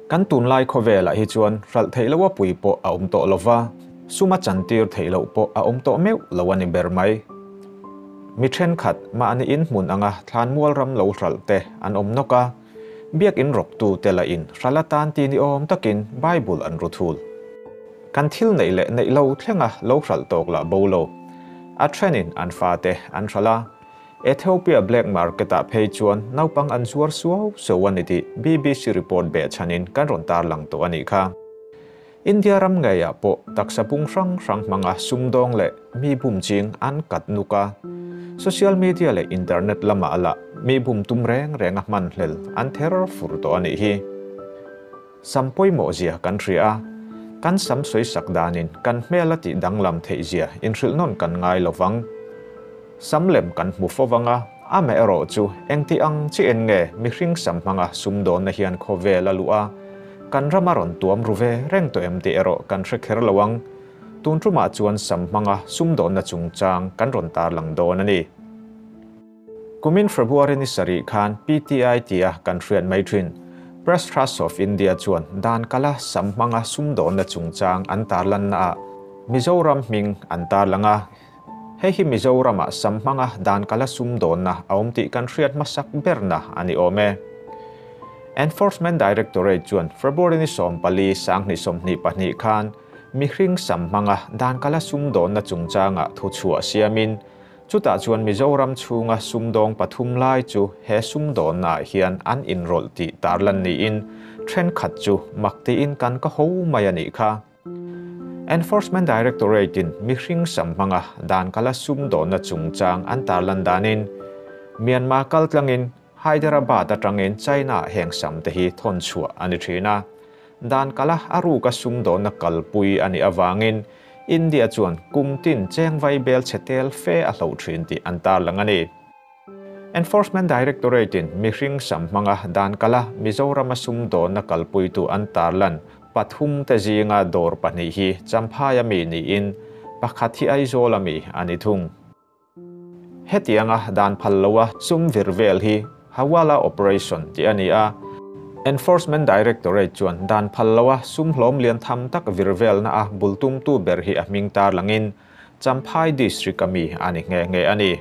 Kan tunlai khawvelah hi chuan hralh theih loh a pui pawh a awm tawh lova, sum a chantir theih loh pawh a awm tawh meuh lo a ni ber mai. Mi thenkhat mahni in hmun anga thlanmual ram lo hralh te an awm nawk a, biakinn rawktu te lah in hralh atan ti ni awm takin Bible an ru thul. Kan thil neih leh neih lo thlenga lo hralh tawk lah bo lo. A thenin an fate an hralh a, Ethiopia black market ah phei chuan naupang an zuar suau suau a ni tih BBC report behchhanin kan rawn tarlang tawh a nih kha. India ram ngeiah pawh taksa bung hrang hrang hmanga sumdawng leh mi bum ching an kat nuk a. Social media leh internet lamah lah mi bum tum reng renga hmanhlel an ther fur tawh a nih hi. Sam pawimawh zia kan hria a, kan sam sawisak danin kan hmel a tih danglam theih zia inhrilh nawn kan ngai lo vang. Sam lem kan hmu fo vang a, amaherawh chu engti ang chiah nge mihring sam hmanga sumdawnna hian khawvel a luh a, kan rama rawn tuam ru ve reng tawh em tih erawh kan hre kher lo ang. Tun tumah chuan sam hmanga sumdawnna chungchang kan rawn tarlang dawn a ni. Kumin February ni sarih khan PTI tia kan hriat mai thin Press Trust of India chuan dan kala sam hmanga sumdawnna chungchang an tarlanna ah Mizoram hming an tarlang a. Hei hi Mizorama sam hmanga dan kala sumdawnna a awm tih kan hriat hmasak berna a ni awm e. Enforcement Directorate chuan February ni 14 2022 khan mihring sam hmanga dan kala sumdawnna chungchanga thuchhuah siamin Chutah chuan Mizoram chhunga sumdawng pathum lai chu he sumdawnnaah hian an inrawlh tih tarlan niin thenkhat chu mak tiin kan ka ho mai a nih kha. Enforcement Directorate-in mihring sam hmanga dan kala sumdawnna chungchang an tarlan danin Myanmar kaltlangin Hyderabad atangin China heng sam te hi thawn chhuah a ni thin a. Dan kala a ruka sumdawnna kalpui a nih avangin India chuan kum tin cheng vai bel chhe tel fe a hloh thin tih an tarlang a ni. Enforcement Directorate-in mihring sam hmanga dan kala Mizorama sumdawnna kalpuitu an tarlan pathum te zinga dawr pahnih hi Champhaia mi niin pakhat hi Aizawla mi a ni thung. Hetianga dan phal loa sum vir vel hi Hawala operation tih a ni a. Enforcement Directorate chuan dan phal loa sum hlawm lian tham tak vir velna a bultumtu ber hi a hming tarlangin Champhai District a mi a ni nghe nghe a ni.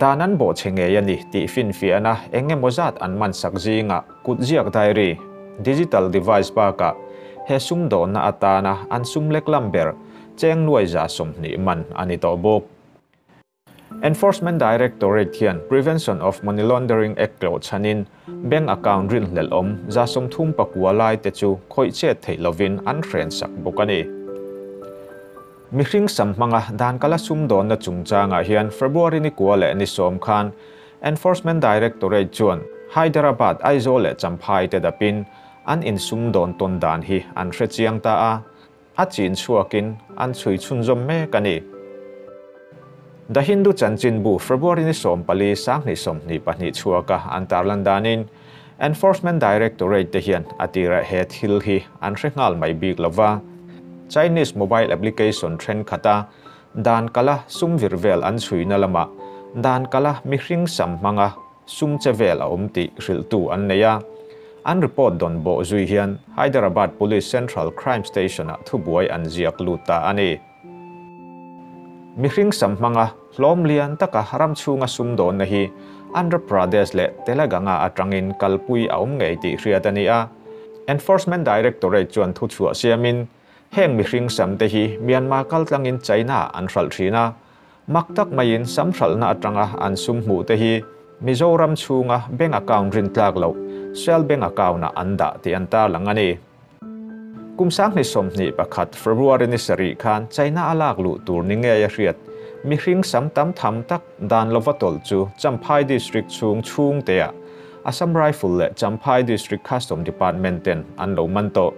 Dan an bawhchhe ngei a ni tih finfiahna eng emaw zat an man sak zingah kutziak diary, digital device bakah he sumdawnna atana an sum lek lam ber cheng nuai za 20 man a ni tawh bawk. Enforcement Directorate hian Prevention of Money Laundering Act tlawh chhanin bank account rinhlelh awm 39 lai te chu khawih chet theih lovin an hren sak bawk a ni. Mihring sam hmanga dan kala sumdawnna chungchangah hian February ni kua leh ni 10 khan Enforcement Directorate chuan Hyderabad Aizawl leh Champhai te dapin an insumdawn tawn dan hi an hre chiang ta a, a chin chhuakin an chhui chhunzawm mek a ni. The Hindu chanchinbu February ni 14 2022 chhuaka an tarlan danin Enforcement Directorate te hian a tira he thil hi an hre nghal mai bik lova. Chinese mobile application thenkhat dan kala sum vir vel an chhuina lama dan kala mihring sam hmanga sum che vel a awm tih hrilhtu an nei a. An report don bo zui hian Hyderabad Police Central Crime Station ah thubuai an ziak lut ta a ni. Mihring sam hmanga hlawm lian taka ram chhunga sumdawnna hi Andhra Pradesh leh Telangana atangin kalpui a awm ngei tih hriat a ni a. Enforcement Directorate chuan thuchhuah siamin heng mihring sam te hi Myanmar kaltlangin China an hralh thin a. Mak tak maiin sam hralhna atanga an sum hmuh te hi Mizoram chhunga bank account rin tlak lo Shell bank account ah an dah tih an tarlang a ni. Kum 2021 February ni sarih khan China a lak luh tur ni ngei a hriat mihring sam tam tham tak dan lova tawlh chu Champhai District chhung chhung te ah Assam Rifle leh Champhai District Custom Department ten an lo man tawh.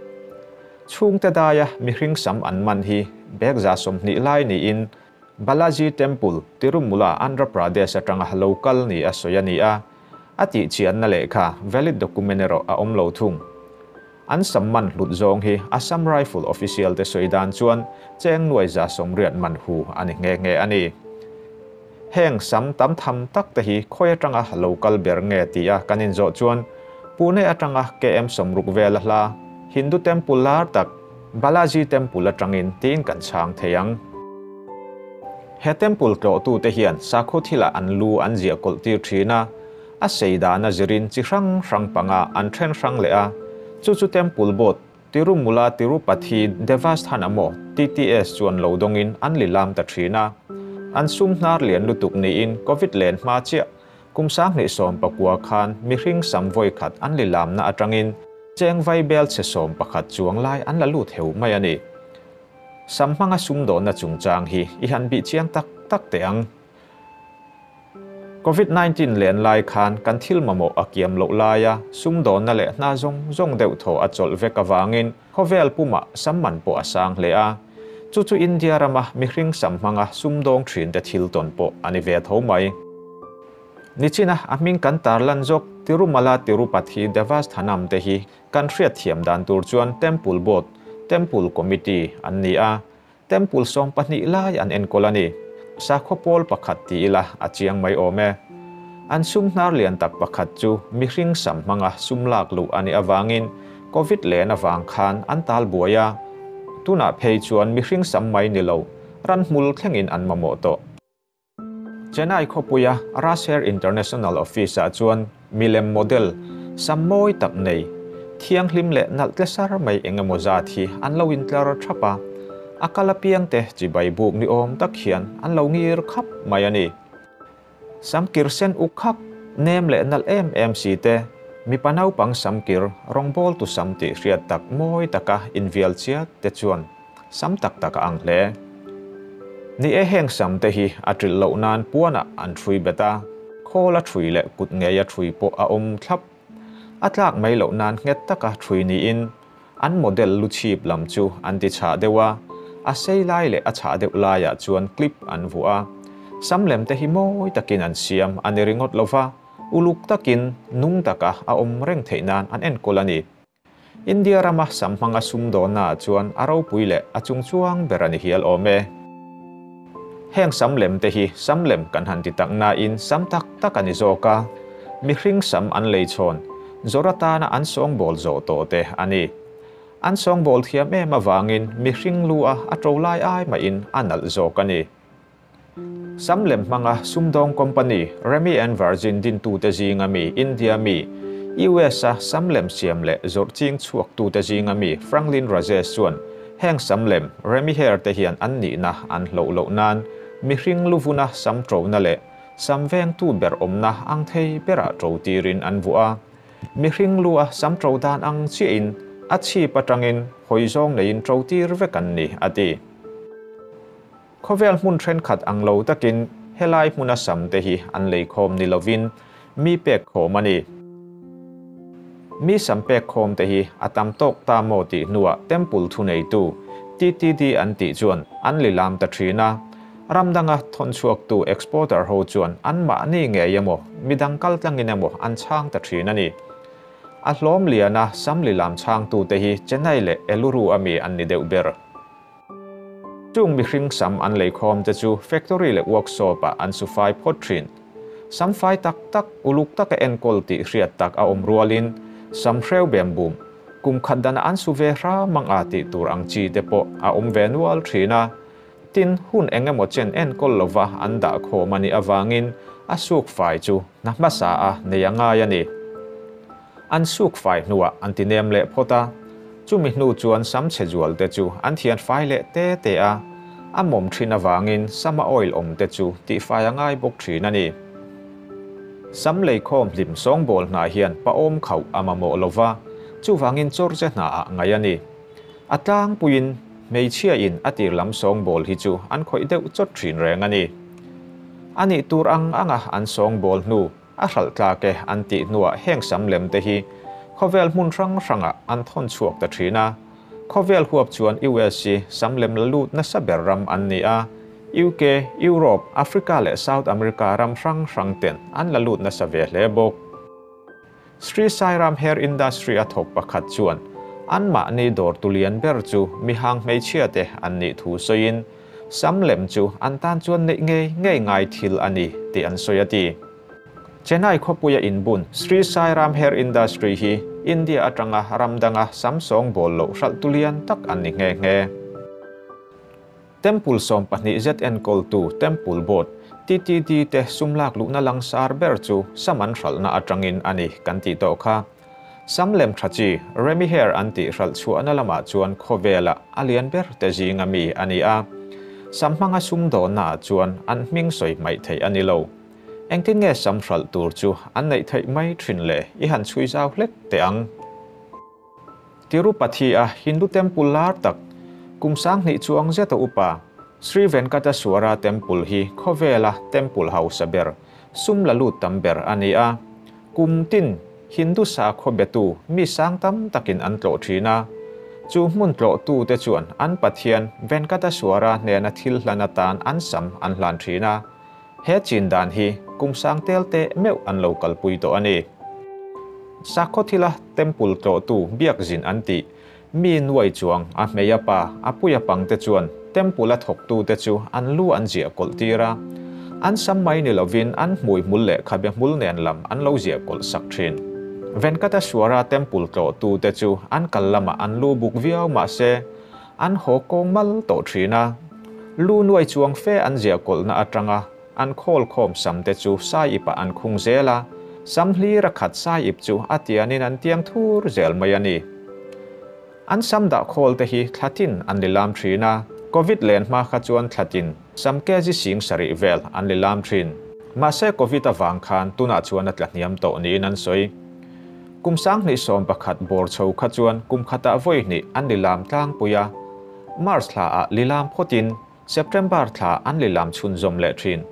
Chhung te daia mihring sam an man hi bag za 20 lai niin Balaji Temple Tirumula Andhra Pradesh atanga local ni a sawi a ni a. A tih chianna lehkha valid document erawh a awm lo thung. An sam man hlut zawng hi Assam Rifle official te sawi dan chuan cheng nuai za 80 man hu a ni nghe nghe a ni. Heng sam tam tham tak te hi khawi atanga local ber nge ti a kan inzawh chuan Pune atanga KM 60 vela hla Hindu temple lar tak Balaji Temple atangin tiin kan chhang thei ang. He temple tlawhtu te hian sakhaw thilah an lu an ziah kawlh tir thin a, a sei dana zirin chi hrang hrang panga an then hrang leh a, chu chu temple board Tirumula Tirupati Devasthan emaw TTS chuan lo dawngin an lilam ta thin a. An sum hnar lian lutuk niin Covid len hma chiah Kum 2019 khan mihring sam vawi khat an lilamna atangin cheng vai bel chhe 11 chuang lai an la lut heu mai a ni. Sam hmanga sumdawnna chungchang hi i han bih chiang tak tak teh ang. Covid 19 len lai khan kan thil mamawh a kiam loh laia sumdawnna leh hna zawng zawng deuh thaw a chawlh vek avangin khawvel pumah sam man pawh a sang hle a. Chu chu India rama mihring sam hmanga sumdawng thin te thil tawn pawh a ni ve tho mai. Nichina a hming kan tarlan zawk Tirumala Tirupati Devasthanam te hi kan hriatthiam dan tur chuan Temple Board, Temple Committee an ni a, Temple 12 lai an enkawl a ni. Sakhaw pawl pakhat ti ila a chiang mai awm e. An sum hnar lian tak pakhat chu mihring sam hmanga sum lak luh a nih avangin Covid len avang khan an tal buai a. Tunah phei chuan mihring sam mai ni lo, ran hmul thlengin an mamawh tawh. Chennai khawpuia Raj Hair International Office-ah chuan milem model sam mawi tak nei, thianghlim leh nalh tle sar mai eng emaw zat hi an lo intlar thap a, a kal apiangte chibai buk ni awm tak hian an lo ngir khap mai a ni. Sam kir sen uk khak, nem leh nalh em em si te, mipa naupang sam kir rawngbawltu sam tih hriat tak mawi taka invial chiat te chuan sam tak tak a ang hle. Ni e heng sam te hi a trilh loh nan puanah an thrui bet a, khawl a thrui leh kut ngei a thrui pawh a awm thlap. A tlak mai loh nan nghet taka thrui niin an model lu chhip lam chu an ti chhah deuh a, a sei lai leh a chhah deuh laiah chuan clip an vuah a. Sam lem te hi mawi takin an siam a ni ringawt lova, uluk takin nung taka a awm reng theih nan an enkawl a ni. India rama sam hmanga sumdawnnaah chuan a ropui leh a chungchuang ber a ni hial awm e. Heng sam lem te hi sam lem kan han ti tak nain sam tak tak a ni zawk a, mihring sam an lei chhawn zawr atana an sawngbawl zawh tawh te a ni. An sawngbawl thiam em avangin mihring lu a a to lai ai mahin a nalh zawk a ni. Sam lem hmanga sumdawng company Remy and Virgin dintute zinga mi India mi, US a sam lem siam leh zawrh ching chhuaktute zinga mi Franklin Rajesh chuan heng sam lem Remy Hair te hian an nihna an hloh loh nan mihring luvuna sam tona leh sam vengtu ber awmna ang thei berah to tirin an vuah a. Mihring lu a sam to dan ang chiahin a chhip atangin hawi zawng neiin to tir vek an ni, a ti. Khawvel hmun thenkhat ang lo takin helai hmuna sam te hi an lei khawm ni lovin mi pek khawm a ni. Mi sam pek khawm te hi a tam tawk ta maw tih hnuah temple thuneitu TTD an tih chuan an lilam ta thin a. Ram danga thawn chhuaktu exporter ho chuan an mahni ngei emaw midang kal tlangin emaw an chhang ta thin a ni. A hlawm liana sam lilam chhangtu te hi Chennai leh Eluru ami an ni deuh ber. Chung mihring sam an lei khawm te chu factory leh workshop ah an sufai phawt thin. Sam fai tak tak, uluk taka enkawl tih hriat tak a awm rualin sam hreu bem bum, kum khat danah an su ve hram ang a tih tur ang chi te pawh a awm ve nual thin a. Tin, hun eng emaw chen enkawl lova an dah khawm a nih avangin a suk fai chu hna hmasa a nei a ngai a ni. An suk fai hnuah an ti nem leh phawt a, chumi hnu chuan sam chhe zual te chu an thian fai leh te te a, a mawm thin avangin sama oil awm te chu tihfai a ngai bawk thin a ni. Sam leikhawm hlim sawngbawl hna hian paawm khauh a mamawh lova, chuvangin chawrche hnaah ngaih a ni. A tlangpuiin hmeichhia-in a tir lam sawngbawl hi chu an khawih deuh chawt thin reng a ni. A nih tur ang anga an sawngbawl hnu A hralh tlak e an tih hnuah heng sam lem te hi khawvel hmun hrang hrangah an thawn chhuak ta thin a. Khawvel huap chuan US hi sam lem la lut nasa ber ram an ni a, UK, Europe, Africa leh South America ram hrang hrang ten an la lut nasa ve hle bawk. Sri Sairam Hair Industry a thawk pakhat chuan anmahni dawr tulian ber chu mihang hmeichhia te an nih thu sawiin sam lem chu an tan chuan neih ngei ngei ngai thil a ni tih an sawi a ti. Chennai khawpuia inbun Sri Sai Ram Hair Industry hi India atanga ram danga sam sawngbawl loh hralh tu lian tak an ni nghe nghe. Temple 12 zet enkawltu Temple Board, TTD, te sum lak luhna langsar ber chu sam an hralhna atangin a ni kan tih tawh kha. Sam lem tha chi Remy Hair an tih hralh chhuahna lamah chuan khawvela a lian ber te zinga mi a ni a. Sam hmanga sum dawnnaah chuan an hming sawi hmaih theih a ni lo. Engtin nge sam hralh tur chu an neih theih mai thin le i han chhui zau hlek teh ang. Tirupati a Hindu temple lar tak, kum 2000 chuang zeta upa, Sri Venkateswara Temple hi khawvela temple hausa ber, sum la lut tam ber a ni a. Kum tin Hindu sakhaw betu mi sang tam takin an tlawh thin a. Chu hmun tlawhtu te chuan an Pathian Venkateswara hnena thil hlan atan an sam an hlan thin a. He chin dan hi kum sang tel te meuh an lo kalpui tawh a ni. Sakhaw thila temple tlawhtu biak zin an tih mi nuai chuang a hmei a pa a puia pang te chuan temple a thawktu te chu an lu an ziah kawlh tir a. An sam mai ni lovin an hmui hmul leh khabe hmul nen lam an lo ziah kawlh sak thin. Venkateswara temple tlawhtu te chu an kal lamah an lu buk viau mahse an haw kawng mal tawh thin a. Lu nuai chuang fe an ziah kawlhna atanga an khawl khawm sam te chu sai ipah an khung zel a, sam hlir a khat sai ip chu a tianin an tiang thur zel mai a ni. An sam dah khawl te hi thlatin an lilam thin a, Covid len hma kha chuan thlatin sam kg 7000 vel an lilam thin. Mahse Covid avang khan tunah chuan a tla hniam tawh niin an sawi. Kum 2011 bawr chho kha chuan kum khatah vawi hnih an lilam tlangpui a, March thlaah lilam phawtin September thla an lilam chhunzawm leh thin.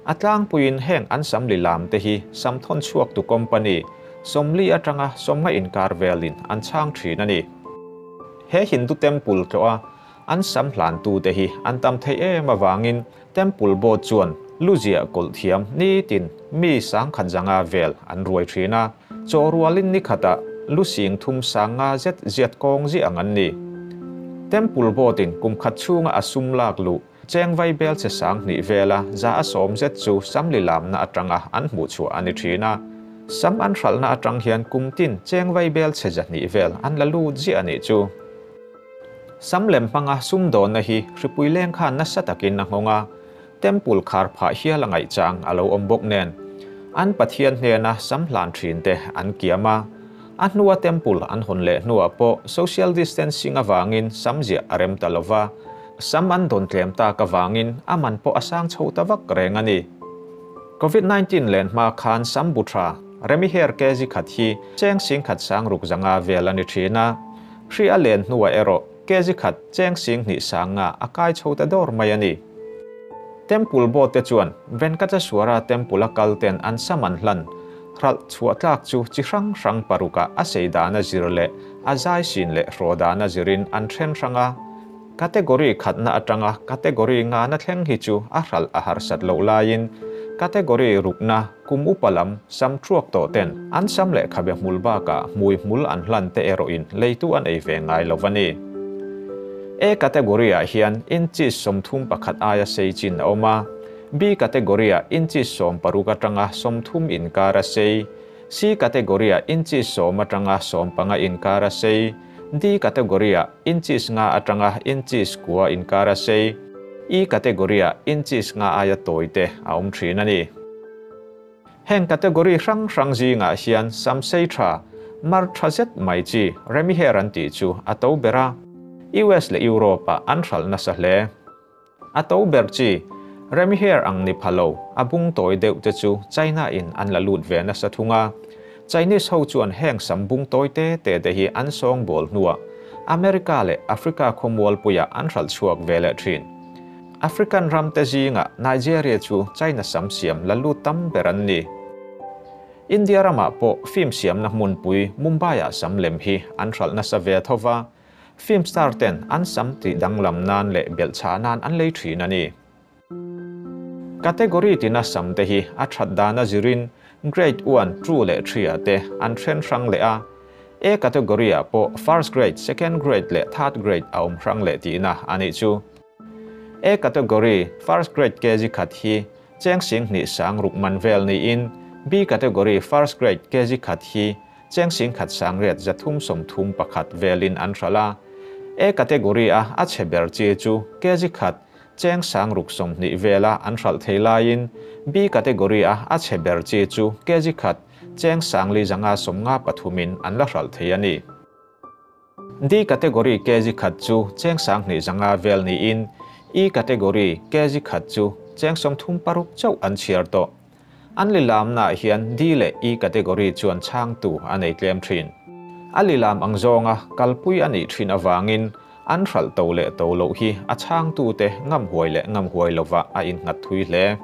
A tlangpuiin heng an sam lilam te hi sam thawn chhuak tu company 40 atanga 50 inkar velin an chhang thin a ni. He Hindu temple tlawh a an sam hlantu te hi an tam thei em awangin temple board chuan lu ziah kawlh thiam nitin mi 150 vel an ruai thin a. Chaw rualin ni khatah lu 3500 zet ziat kawng zi ang an ni. Temple board in kum khat chhunga a sum lak luh cheng vai bel che 2000 vela za a sawm zet chu sam lilamna atanga an hmuh chhuah a ni thin a. Sam an hralhna atang hian kum tin cheng vai bel che 200 vel an la lut ziah a nih chu. Sam lem hmanga sum dawnna hi hripui leng khan nasa takin a nghawng a. Temple khar phah hial a ngaih chang a lo awm bawk nen. An Pathian hnena sam hlan thin te an kiam a. A hnua temple an hawn leh hnuah pawh social distancing awangin sam ziah a rem ta lova. Sam an dawn tlem tak awangin a man pawh a sang chho ta vak reng a ni. Covid-19 len hma khan sam bu tha Remy Hair kg khat hi cheng 1600 vel a ni thin a. Hri a len hnuah erawh kg khat cheng 2500 a kai chho ta dawr mai a ni. Temple board te chuan Venkateswara Temple a kal ten an sam an hlan hralh chhuah tlak chu chi hrang hrang paruka a sei dana zir leh a zai sin leh hraw dana zirin an then hrang a. Category khatna atanga category nga na thleng hi chu a hralh a harsat loh laiin category rukna kum upa lam sam thuak tawh ten an sam leh khabe hmul bakah hmui hmul an hlan te erawhin leitu an ei ve ngai lo a ni. A category ah hian inches 31 aia sei chin a awm a. B category ah inches 16 atanga 30 inkar a sei. C category ah inches 10 atanga 15 inkar a sei. D category ah inches 5 atanga inches 9 inkar a sei. E category ah inches 5 aia tawi te a awm thin a ni. Heng category hrang hrang zingah hian sam sei tha mar tha zet mai chi Remy Hair an tih chu a to ber a. US leh Europe ah an hralh nasa hle. A to ber chi Remy Hair ang ni phalo a bung tawi deuh te chu China in an la lut ve nasa thung a. Chinese ho chuan heng sam bung tawi te te te hi an sawng bawl hnuah America leh Africa khawmual puia an hralh chhuak ve leh thin. African ram te zinga Nigeria chu China sam siam la lut tam ber an ni. India ramah pawh film siamna hmunpui Mumbai ah sam lem hi an hralh nasa ve thova. Film star ten an sam tih danglam nan leh belhchah nan an lei thin a ni. Category tina sam te hi a that dana zirin grade 1, 2 leh 3 ah te an then hrang leh a. A category ah pawh first grade, second grade leh third grade a awm hrang leh tihna a nih chu. A category first grade kg khat hi cheng 2600 man vel niin B category first grade kg khat hi cheng 10,000 831 velin an hralh a. A category a a chhe ber chi chu kg khat cheng 620 vela an hralh thei laiin B category a a chhe ber chi chu kg khat cheng 4,553 an la hralh thei a ni. D category kg khat chu cheng 2,500 vel niin E category kg khat chu cheng 36 chauh an chhiar tawh. An lilam na hian D leh E category chuan chang tu a nei tlem thin. A lilam ang zawnga kalpui a nih thin awangin an hralh to leh to loh hi a chang tu te ngam huai leh ngam huai lova a innghat thui hle.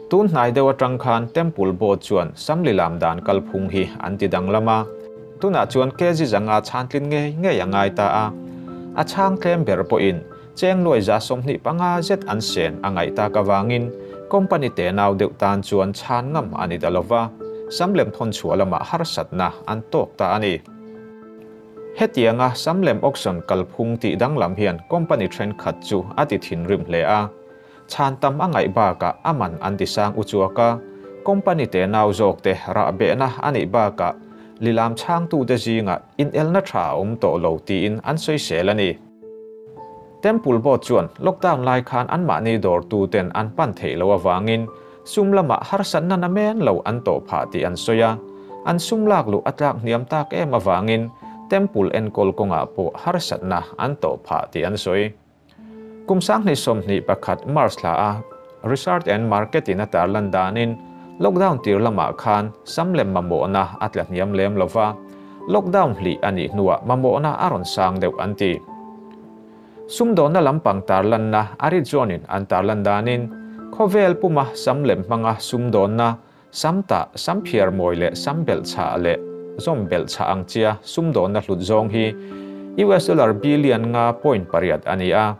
Tun hnai deuh atang khan Temple Board chuan sam lilam dan kalphung hi an ti dang lama. Tunah chuan kg zanga chhantlin ngei ngei a ngai ta a. A chang tlem ber pawhin cheng nuai 25 zet an sen a ngai ta ka wangin company te nau deuh tan chuan chan ngam ani dalova samlem thon chhuah lama harsatna an tawk ta ani. Hetianga samlem auction kalphung ti danglam hian company then khat chu a ti thin rim hle a. Chan tam a ngai baka aman an ti sang uchuaka company te nau zawk te ra be na ani baka lilam chang tu te zinga in elna tha awm tawh lo tiin an sawi sel ani. Temple Board chuan lockdown lai khan an mahni dawr tu ten an pan thei lo awangin sum lama harsatna na men lo an tawh phah tih an sawi a. An sum lak luh a tlak hniam tak em awangin Temple enkawl kawngah pawh harsatna an tawh phah tih an sawi. Kum 2021 March thla a Research and Market in a tarlan danin lockdown tir lamah khan samlem mamawhna a tla hniam lem lova lockdown hli ani hnuah mamawhna a rawn sang deuh an ti. Sumdawna lampang tarlanna Arizonin an tarlan danin khawvel puma samlem hmanga sumdawnna samta samphiar mawi leh sambel chha leh zawmbel chha ang chia sumdawna hlut zawng hi US dollar billion nga point pariat ani a.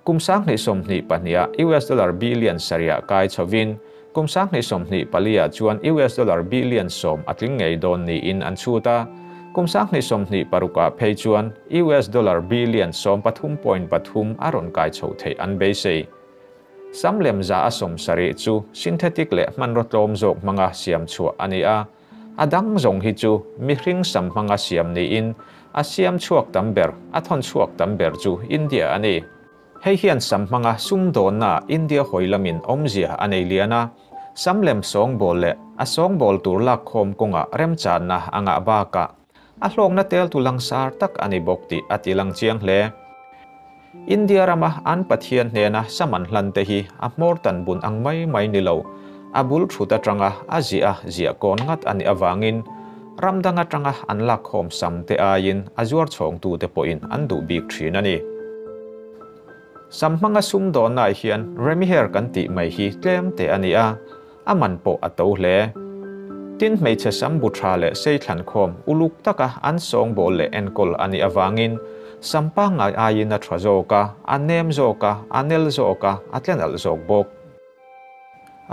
Kum 2022 US dollar billion saria kai chawin kum 2024 chuan US dollar billion som atling ngei dawn ni in an chuta kum 2026 phei chuan US dollar billion 13.3 aron kai chho thei an beisei. Samlem za a som sari chu synthetic leh hmanraw tlawm zawk hmanga siam chhuah ani a. A dang zawng hi chu mihring sam hmanga siam niin a siam chhuak tam ber a thawn chhuak tam ber chu India ani. Hei hian sam hmanga sumdawnna India hawi lamin awmzia a nei lian a. Samlem sawngbawl leh a sawngbawl tur lak khawm kawnga remchanna a ngah bakah a hlawkna tel tu langsar tak ani bawk tih a ti lang chiang hle. India rama an Pathian hnena saman hlan te hi a hmawr tan bun ang mai mai ni lo. A bul thut atanga a zia zia kawn ngat ani awangin ramdang atanga an lak khawm sam te aiin a zuar chhawng tu te pawhin an duh bik thin ani. Sam hmanga sumdawnna hian Remy hair kan tih mai hi tlem te ani a, a man pawh a to hle. Tin hmeichhe sam bu tha leh sei thlan khawm uluk taka an sawngbawl leh enkawl ani awangin sam pangngai aiin a tha zawk a, a nem zawk a, a nel zawk a, a tlenalh zawk bawk.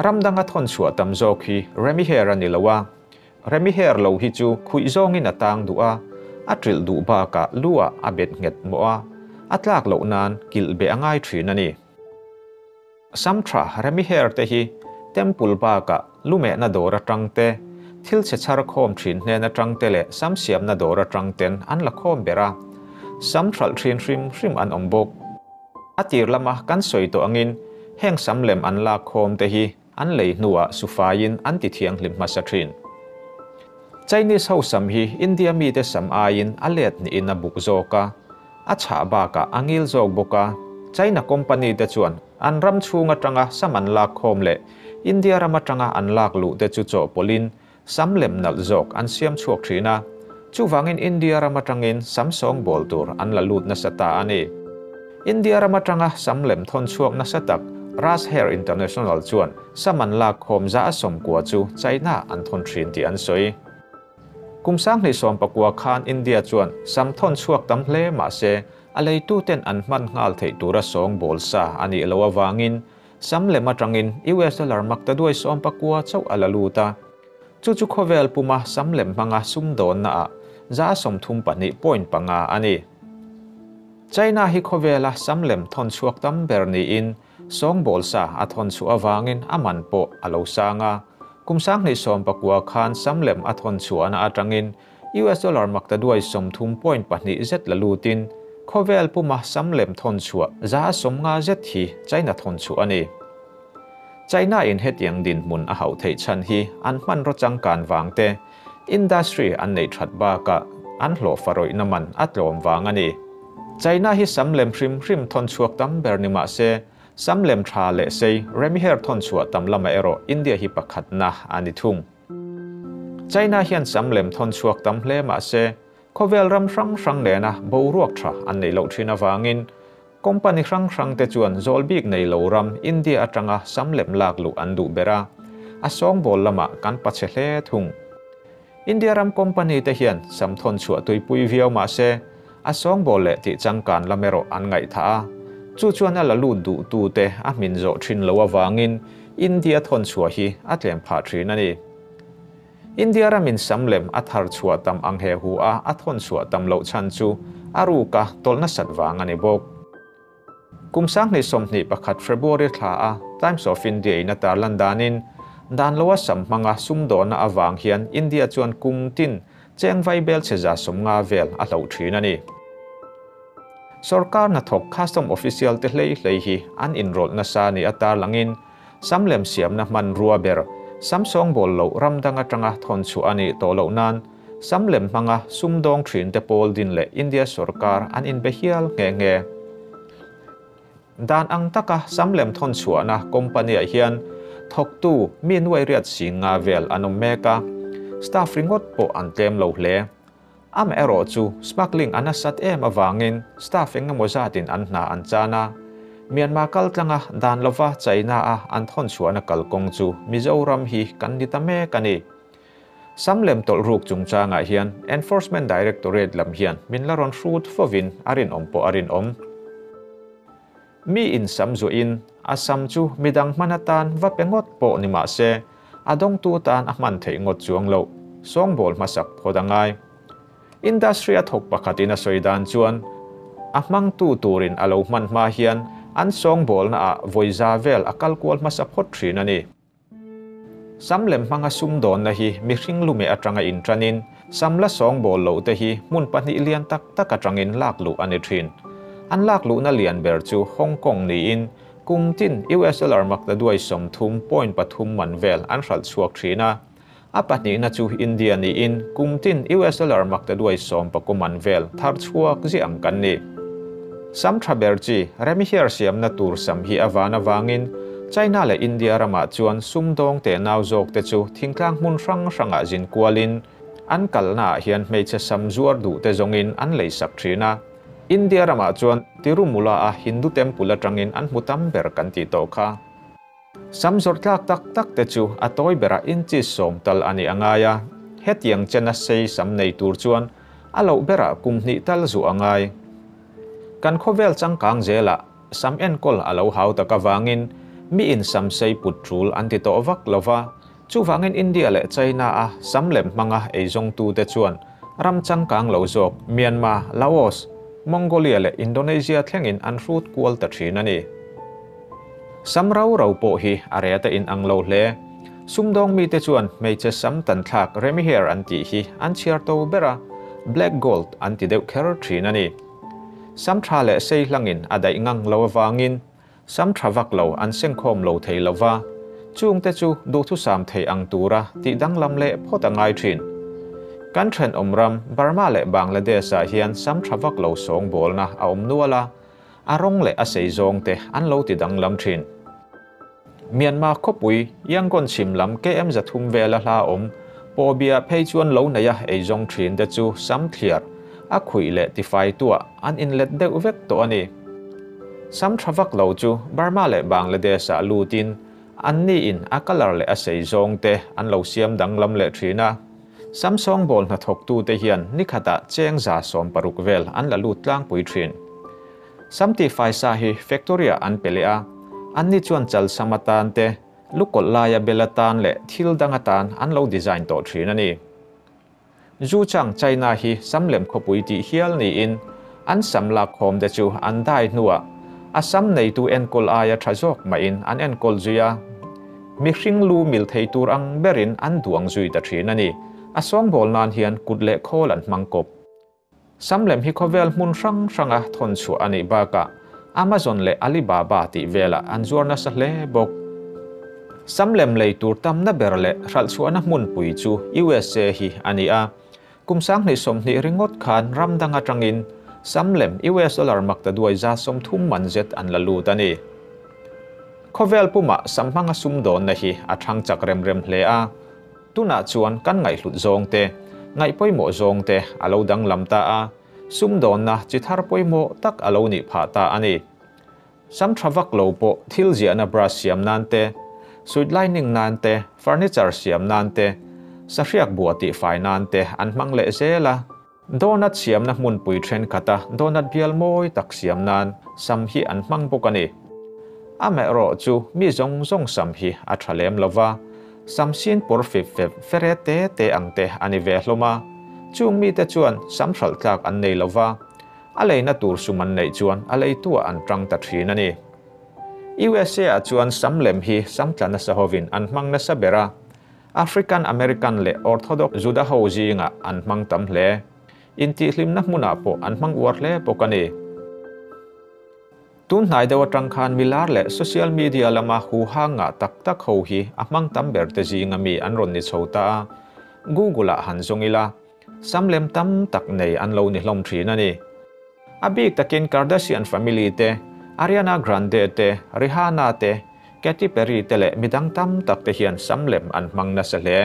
Ramdanga thawn chhuah tam zawk hi Remy hair ani lo a. Remy hair lo hi chu khuih zawngin a tang duh a, a trilh duh bakah luah a bet nghet mawh a, a tlak loh nan kilh be a ngai thin ani. Sam tha Remy hair te hi Temple bakah lumehna dawr atang te, thil chhe chhar khawm thin hnen atang te leh sam siamna dawr atang ten an la khawm ber a. Sam thralh thin hrim hrim an awm bawk. A tir lama kan sawi tawh angin heng samlem an lak khawm te hi an lei hnuah sufaiin an ti thianghlim hmasa thin. Chinese ho sam hi India mi te sam aiin a let niin a buk zawk a, a chhah bakah a ngil zawk bawk a. China company te chuan an ram chhung atanga sam an lak khawm leh India ram atanga an lak luh te chu chawhpawlhin samlem nalh zawk an siam chhuak thin a. Chuwangin India ram atangin sam sawngbawl tur an la lut nasa ta ani. India ram atanga samlem thawn chhuak nasa tak Raj Hair International chuan sam an lak khawm za a sawmkua chu China an thawn thin tih an sawi. Kum 2019 khan India chuan sam thawn chhuak tam hle mahse a leitu ten an hman nghal theih tura sawngbawl sa ani lo awangin samlem atangin US dollar makta duai 19 chauh a la lut a. Chu chu khawvel puma samlem hmanga sumdawnna a za 32.5 ani. China hi khawvela samlem thawn chhuak tam ber niin sawngbawl sa a thawn chhuah awangin a man pawh a lo sang a. Kum 2019 khan sam lem a thawn chhuahna atangin US dollar maktaduai 30.2 zet la lutin khawvel puma sam lem thawn chhuah 150 zet hi China thawn chhuah a ni. China in hetiang dinhmun a hauh theih chhan hi an hmanraw changkan vang te, industry an neih that bakah an hlawh farawihna man a tlawm vang a ni. China hi sam lem hrim hrim thawn chhuak tam ber ni mah se, sam lem tha leh sei Remy hair thawn chhuah tam lama erawh India hi pakhatna a ni thung. China hian sam lem thawn chhuak tam hle mah se, khawvel ram hrang hrang nena boruak tha an neih loh thin avangin company hrang hrang te chuan zawl bik nei lo ram India atanga sam lem lak luh an duh ber a, a sawngbawl lamah kan pache hle thung. India ram company te hian sam thawn chhuah tuipui viau mah se, a sawngbawl leh tih changkan lam erawh an ngaihthah a, chu chuan a la lut duh tu te a hmin zawh thin lo avangin India thawn chhuah hi a tlem phah thin a ni. India ramin sam lem a thar chhuah tam ang he hu a, a thawn chhuah tam loh chhan chu a ruka tawlhna sat vang a ni bawk. Kum 2021 February thla a Times of India in a tarlan danin dan loa sam hmanga sumdawhna awang hian India chuan kum tin cheng vai bel che za 50 vel a hlo thin a ni. Sarkar na thawk custom official te hlei hlei hi an inrawlh nasa ni a tarlangin sam lem siamna hman rua ber sam sawngbawl lo ram dang atanga thawn chu ani tawh loh nan sam lem hmanga sumdawng thin te pawl din leh India sarkar an inbe hial nge nge. Dan ang taka sam lem thawn chhuahna company ah hian thawk tu mi nuai riat singa vel an awm mek a, staff ringawt pawh an tlem lo hle. Am erawh chu smuggling an asat em awangin staff engemaw zatin an hna an chan a. Myanmar kal tlanga dan lova China a an thawn chhuahna kalkawng chu Mizoram hi kan ni ta mek a ni. Sam lem tawlh ruk chungchangah hian Enforcement Directorate lam hian min la rawn hrut fovin a rinawm pawh a rinawm. Mi in sam zuin a sam chu midang hman atan va pe ngawt pawh ni mah se, a dawngtu tan a hman theih ngawt chuang lo, sawngbawl hmasak phawt a ngai. Industry a thawk pakhatin a sawi dan chuan a hmangtu turin a lo hman hma hian an sawngbawlna ah vawiza vel a kalkual hmasa phawt thin a ni. Sam lem hmanga sumdawnna hi mihring lume atanga intanin sam la sawngbawl lo te hi hmun pahnih lian tak tak atangin lak luh a ni thin. An lak luhna lian ber chu Hong Kong niin kum tin US dollar maktaduai 30.3 man vel an hralh chhuak thin a. A pahnihna chu India niin kum tin US dollar maktaduai 19 man vel thar chhuak zi ang kan ni. Sam tha ber chi Remy hair siamna tur sam hi awan awangin China leh India ramah chuan sumdawng te nau zawk te chu thingtlang hmun hrang hrangah zin kualin an kalna ah hian hmeichhe sam zuar duh te zawngin an lei sak thin a. India ramah chuan Tirumula a Hindu temple atangin an hmu tam ber kan tih tawh kha. Sam zawrh tlak tak tak te chu a tawi berah inches 10 tal ani angai a. Hetiang chena sei sam nei tur chuan a loh berah kum hnih tal zu angai. Kan khawvel changkang zela sam enkawl a lo hau tak awangin mi in sam sei put tul an ti tawh vak lova, chuwangin India leh China a sam lem hmanga eizawng tu te chuan ram changkang lo zawk Myanmar, Laos, Mongolia leh Indonesia thlengin an hrut kual ta thin a ni. Sam rau rau pawh hi a reta in ang lo hle. Sumdawng mi te chuan hmeichhe sam tan thlak Remy hair an tih hi an chhiar to ber a, black gold an ti deuh kher thin a ni. Sam tha leh sei hlangin a daih ngang lo awangin sam tha vak lo an sengkhawm lo thei lova, chung te chu duhthu sam thei ang tura tih danglam leh phawt a ngai thin. Kan then awm ram Burma leh Bangladesh ah hian sam tha vak lo sawngbawlna a awm nual a, a rawng leh a sei zawng te an lo ti danglam thin. Myanmar khawpui Yangon chhim lam KM 300 vela hla awm Pobia phei chuan lo nei a eizawng thin te chu sam thliar a khuih leh tifai tua an inlet deuh vek tawh a ni. Sam tha vak lo chu Burma leh Bangladesh ah lutin an ni in a colour leh a sei zawng te an lo siam danglam leh thin a. Sam sawngbawl hna thawk tu te hian nikhatah cheng za 16 vel an la lut tlangpui thin. Sam ti faisa hi factory ah an pe leh a, an ni chuan chal sam atan te lukawlh laia bel atan leh thil dang atan an lo design tawh thin a ni. Zu chang China hi sam lem khawpui tih hial niin an sam lak khawm te chu an dai hnuah a sam nei tu enkawl aia tha zawk mah in an enkawl zui a. mihring lu mil thei tur ang berin an duang zui ta thin a ni. A sawngbawl nan hian kut leh khawl an hmang kawp. Sam lem hi khawvel hmun hrang hranga thawn chhuah a nih bakah Amazon leh Alibaba tih velah an zuar nasa hle bawk. Sam lem lei tur tamna ber leh hralh chhuahna hmunpui chu USA hi a ni a. Kum 2020 ringawt khan ram dang atangin sam lem US dollar maktaduai 30 man zet an la lut a ni. Khawvel pumah sam hmanga sumdawnna hi a thang chak rem rem hle a. Tunah chuan kan ngaihhlut zawng te, ngaih pawimawh zawng te a lo danglam ta a, sumdawnna chi thar pawimawh tak a lo nih phah ta a ni. Sam tha vak lo pawh thil ziahna brush siam nan te, suit lining nan te, furniture siam nan te, sahriak bua tihfai nan te an hmang leh zel a. Donut siamna hmunpui thenkhat a donut bial mawi tak siam nan sam hi an hmang bawk a ni. Amaherawh chu mi zawng zawng sam hi a tha lem lo va, sam sin pawr fip fep fere te te ang te a ni ve hlawm a. Chung mite chuan sam hralh tlak an nei lo va, A leina tur sum an neih chuan a leituah an tang ta thin a ni. USA ah chuan sam lem hi sam tla nasa hovin an hmang nasa ber a, African American leh Orthodox Juda ho zingah an hmang tam hle. Intihhlimna hmunah pawh an hmang uar hle bawk a ni. Tun hnai deuh atang khan milar leh social media lama huha ngah tak tak ho hi a hmang tam ber te zinga mi an rawn ni chho ta a, Google ah han zawng ila, Sam lem tam tak nei an lo ni hlawm thin a ni. A bik takin Kardashian family te, Ariana Grande te, Rihanna te, Katy Perry te leh midang tam tak te hian sam lem an hmang nasa hle.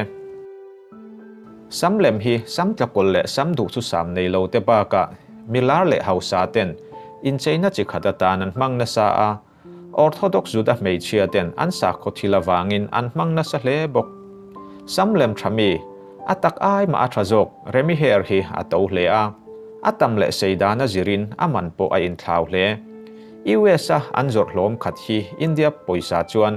Sam lem hi sam tlakawl leh sam duhthusam nei lo te bakah milar leh hausa ten incheina chi khat atan an hmang nasa a, Orthodox Juda hmeichhia ten an sakhaw thil avangin an hmang nasa hle bawk. Sam lem tha mi, a tak ai mah a tha zawk Remy Hair hi a to hle a, a tam leh sei dan a zirin a man pawh a inthlau hle. US a an zawrh hlawm khat hi India pawisa chuan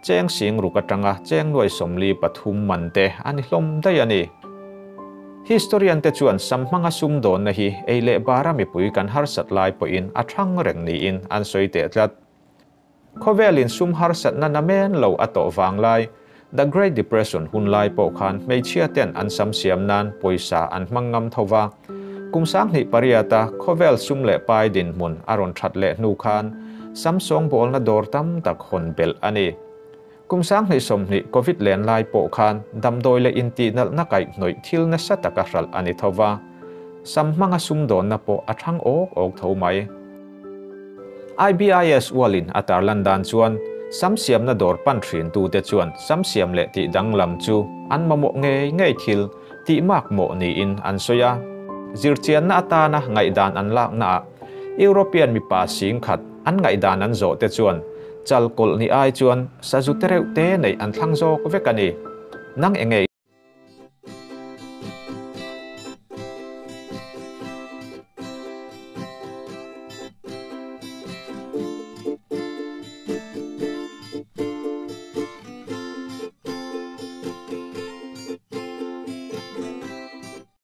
cheng sing ruk atanga cheng nuai 43 man te a ni hlawm daih a ni. Historian te chuan sam hmanga sumdawnna hi ei leh bara mipui kan harsat lai pawhin a thang reng niin an sawi teh tlat. Khawvelin sum harsatna namen lo a tawh vang lai, The Great Depression hun lai pawh khan hmeichhia ten an sam siam nan pawisa an hmang ngam tho va. Kum 2008 a khawvel sum leh pai dinhmun a rawn that leh hnu khan sam sawngbawlna dawr tam tak hawn belh a ni. Kum 2020 Covid len lai pawh khan damdawi leh intihnalhna kaihhnawih thil nasa taka hralh a ni tho va, sam hmanga sumdawnna pawh a thang awk awk tho mai. IBIS ualin a tarlan dan chuan sam siamna dawr pan thintute chuan sam siam leh tih danglam chu an mamawh ngei ngei thil tih makmawh niin an sawi a. Zirchianna atana ngaihdan an laknaah European mipa 10,000 an ngaihdan an zawh te chuan chal kawlh ni ai chuan sazu te reuh te neih an thlang zawk vek a ni. Nang enge.